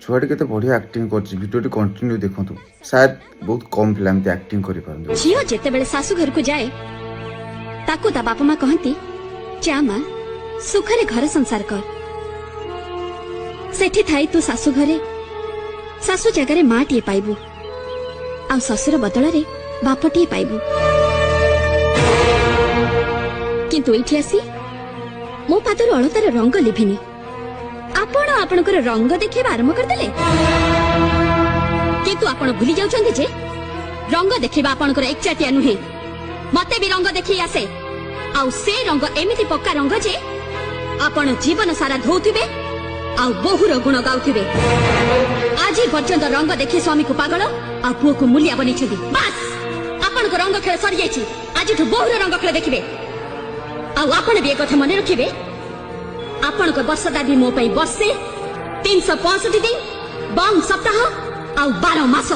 ଛୁଆଟି କେତେ ବଢ଼ିଆ ଆକ୍ଟିଂ କରୁଛି। ଭିଡ଼ିଓଟି କଣ୍ଟିନ୍ୟୁ ଦେଖନ୍ତୁ। ସାୟଦ ବହୁତ କମ୍ ପିଲା ଏମିତି ଆକ୍ଟିଂ କରିପାରନ୍ତି। ଝିଅ ଯେତେବେଳେ ଶାଶୁ ଘରକୁ ଯାଏ, ତାକୁ ତା ବାପା ମା କହନ୍ତି, ଯା ମା, ସୁଖରେ ଘର ସଂସାର କର। ସେଠି ଥାଇ ତୁ ଶାଶୁ ଘରେ ଶାଶୁ ଜାଗାରେ ମାଟିଏ ପାଇବୁ ଆଉ ଶ୍ୱଶୁର ବଦଳରେ ବାପଟିଏ ପାଇବୁ। କିନ୍ତୁ ଏଇଠି ଆସି ମୋ ପାଦରୁ ଅଳତାର ରଙ୍ଗ ଲିଭିନି, ଆପଣ ଆପଣଙ୍କର ରଙ୍ଗ ଦେଖେଇବା ଆରମ୍ଭ କରିଦେଲେ। କିନ୍ତୁ ଆପଣ ଭୁଲି ଯାଉଛନ୍ତି ଯେ ରଙ୍ଗ ଦେଖିବା ଆପଣଙ୍କର ଏକଚାଟିଆ ନୁହେଁ, ମତେ ବି ରଙ୍ଗ ଦେଖେଇ ଆସେ। ଆଉ ସେ ରଙ୍ଗ ଏମିତି ପକ୍କା ରଙ୍ଗ ଯେ ଆପଣ ଜୀବନ ସାରା ଧୋଉଥିବେ ଆଉ ବୋହୁର ଗୁଣ ଗାଉଥିବେ। ଆଜି ପର୍ଯ୍ୟନ୍ତ ରଙ୍ଗ ଦେଖି ସ୍ୱାମୀକୁ ପାଗଳ ଆଉ ପୁଅକୁ ମୂଲିଆ ବନେଇଛନ୍ତି। ବାସ୍, ଆପଣଙ୍କ ରଙ୍ଗ ଖେଳ ସରିଯାଇଛି। ଆଜିଠୁ ବୋହୁର ରଙ୍ଗ ଖେଳ ଦେଖିବେ। ଆଉ ଆପଣ ବି ଏକଥା ମନେ ରଖିବେ, ଆପଣଙ୍କ ବର୍ଷ ଦାବି ମୋ ପାଇଁ ବର୍ଷେ, 365 ଦିନ, 52 ସପ୍ତାହ ଆଉ 12 ମାସ।